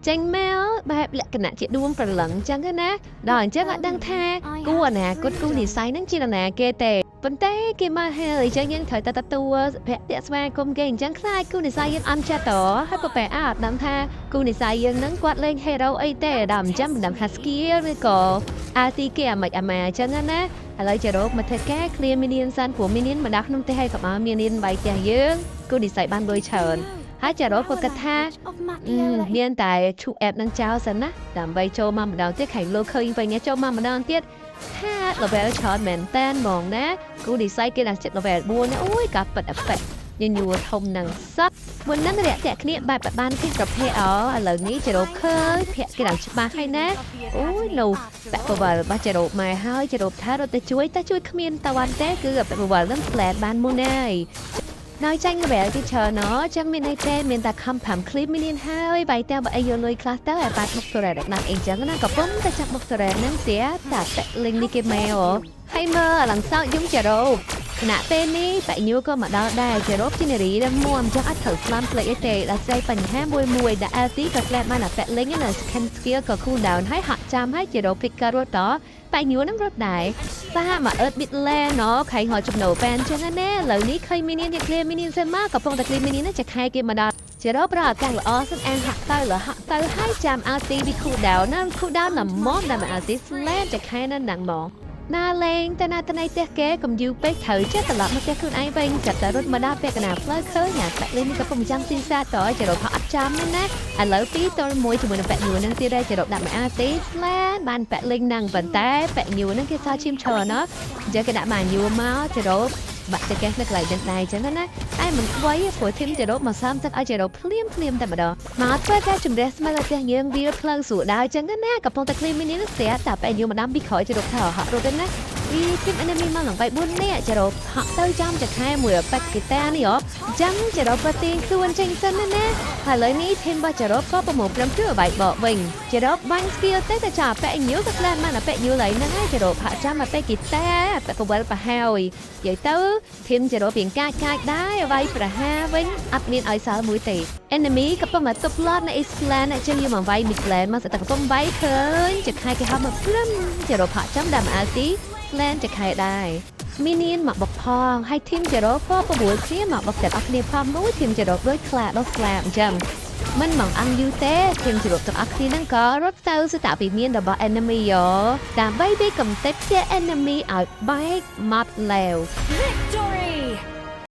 ចេញមកបែបលក្ខណៈជាដួងព្រលឹងអញ្ចឹងណាដល់អញ្ចឹងអត់ដឹងថាគូអនាគតគូនិស័យហ្នឹងជានរណាគេទេប៉ុន្តែគេមកហើយអញ្ចឹងយើងត្រូវតែទទួលភក្តិស្វាគមន៍គេអញ្ចឹងខ្លាចគូនិស័យយើងអន់ចិត្តតហើយពពែអត់ដឹងថាគូនិស័យយើងហ្នឹងគាត់លេង hero អីទេដល់អញ្ចឹងមិនដឹងថា skill ឬក៏ RT គេអាម៉េចអាម៉ាអញ្ចឹងណាឥឡូវចរោកមកធ្វើការ clear minion សិនព្រោះ minion មកដល់ក្នុងផ្ទះហើយកុំឲ្យ minion បាយផ្ទះយើងគូនិស័យបានលុយច្រើនហើយចរោកក៏គិតថាមានតែឈូ app នឹងចោលសិនណាដើម្បីចូលមកម្ដងទៀតខែលោកឃើញវិញចូលមកម្ដងទៀតហា level ច្រើនមែនតែនហ្មងណាគូនិស័យគេឡើងចិត្ត level 4ណាអូយកាពិតអប៉ិតញញួរធំនឹងសឹកមុននឹងរាក់ទាក់គ្នាបែបបានគេប្រភេទអឥឡូវនេះចរោឃើញភ័ក្រគេឡើងច្បាស់ហើយណាអូយនោះពាក់បវលរបស់ចរោម៉ែហើយចរោថារត់ទៅជួយតែជួយគ្មានតវ៉ាន់ទេគឺពាក់បវលនឹងផ្លែតបានមុនហើយនៅចាញ់ level គេច្រើនណចឹងមានន័យទេមានតែខំ5 clip មានហើយបាយតែបើអីយកលុយខ្លះទៅឲ្យបាត់មុខ turret ដាក់អីចឹងណាកំពុងតែចាប់មុខ turret ហ្នឹងស្ទាតែពាក់លីងនេះគេមកហើយមើលអាឡងសោកយំចរោខណៈពេលនេះបាក់ញូក៏មកដល់ដែរចរោបជានារីដែលមួមចឹងអត់ត្រូវស្លាំផ្លេចអីទេដល់ស្អីបញ្ហាមួយមួយដែល LT ក៏ធ្លាក់បានអាពាក់លីងនៅ second skill ក៏ cool down ហើយហាក់ចាំហើយចរោប pick រត់តបាក់ញូនឹងរត់ដែរប៉ាមកអឺត mid lane ណខៃហោចំណូលប៉ែនចឹងណាឥឡូវនេះឃើញ minion ជា clear minion សិនមកកំពុងតែ clear minion ចាខែគេមកដល់ចរោប្រឱកាសល្អសិនអានហាក់ទៅលហាក់ទៅហើយចាំ ulti វា cool down ណា cool down ណាមុំដល់ ulti slam ចាខែនៅហ្នឹងមកណាលេងទៅណាទៅណៃផ្ទះគេកុំយូរពេកត្រូវចេះត្រឡប់មកផ្ទះខ្លួនឯងវិញចាប់តែរត់មកដល់ពាក់កណ្ដាលផ្លូវឃើញអាប៉ែលីនេះក៏ពុំចាំស៊ីសាតចរោផអត់ចាំណាឥឡូវ2ទល់1ជាមួយនឹងប៉ែញួរនឹងទៀតដែរចរោដាក់មកអាទីស្លែនបានប៉ែលីងហ្នឹងប៉ុន្តែប៉ែញួរហ្នឹងគេសល់ឈាមច្រើនណោះអញ្ចឹងគេដាក់មកញួរមកចរោបាក់ចកេះនៅកន្លែងហ្នឹងដែរអញ្ចឹងណាតែមិនខ្វៃព្រោះធីមចរោមកសាមទឹកឲ្យចរោភ្លាមភ្លាមតែម្ដងមកធ្វើការជំរះស្មើដល់ផ្ទះយើងវាផ្លូវស្រួលដែរអញ្ចឹងណាកំពុងតែ clear minion ស្ទះតែប៉ែញួរមកដាំពីក្រោយចរោថាហក់រត់ទៅណាពី team enemy មកឡើងបាយ4នាក់ចរោហក់ទៅចំចខែមួយប៉ែកហ្គីតានេះហ៎អញ្ចឹងចរោក៏ទាញខ្លួនចេញសិនណាណាហើយឥឡូវនេះ team របស់ចរោក៏ប្រមូលព្រមជួយបាយបកវិញចរោបាញ់ skill ទៅតែចាប៉ែញូក៏ផ្លែបានប៉ែញូឡើយហ្នឹងហើយចរោផាក់ចាំប៉ែហ្គីតាប៉ែកវលប្រហើយនិយាយទៅ team ចរោពីងកាចកាចដែរវាយប្រហាវិញអត់មានឲ្យសល់មួយទេ enemy ក៏ប៉ុន្តែទប់ឡតនៅ Island អញ្ចឹងយកមកវាយ mid lane មកស្តែកំពុងវាយឃើញចខែគេហៅមកព្រឹមចរោផាក់ចាំតាម ulti lane ចខែដែរ minion មកបុកផងហើយ team ចរោក៏ប្របួលគ្នាមកបុកទាំងអស់គ្នាផងមួយ team ចរោដូចខ្លាដល់ស្លាបអញ្ចឹងមិនមកអង្គយូរទេ team ចរោទាំងអស់គ្នាហ្នឹងក៏រត់ទៅស្តាវិមានរបស់ enemy យោដើម្បីវាកំទេចផ្ទះ enemy ឲ្យបែកម៉ត់ឡែវ Victory!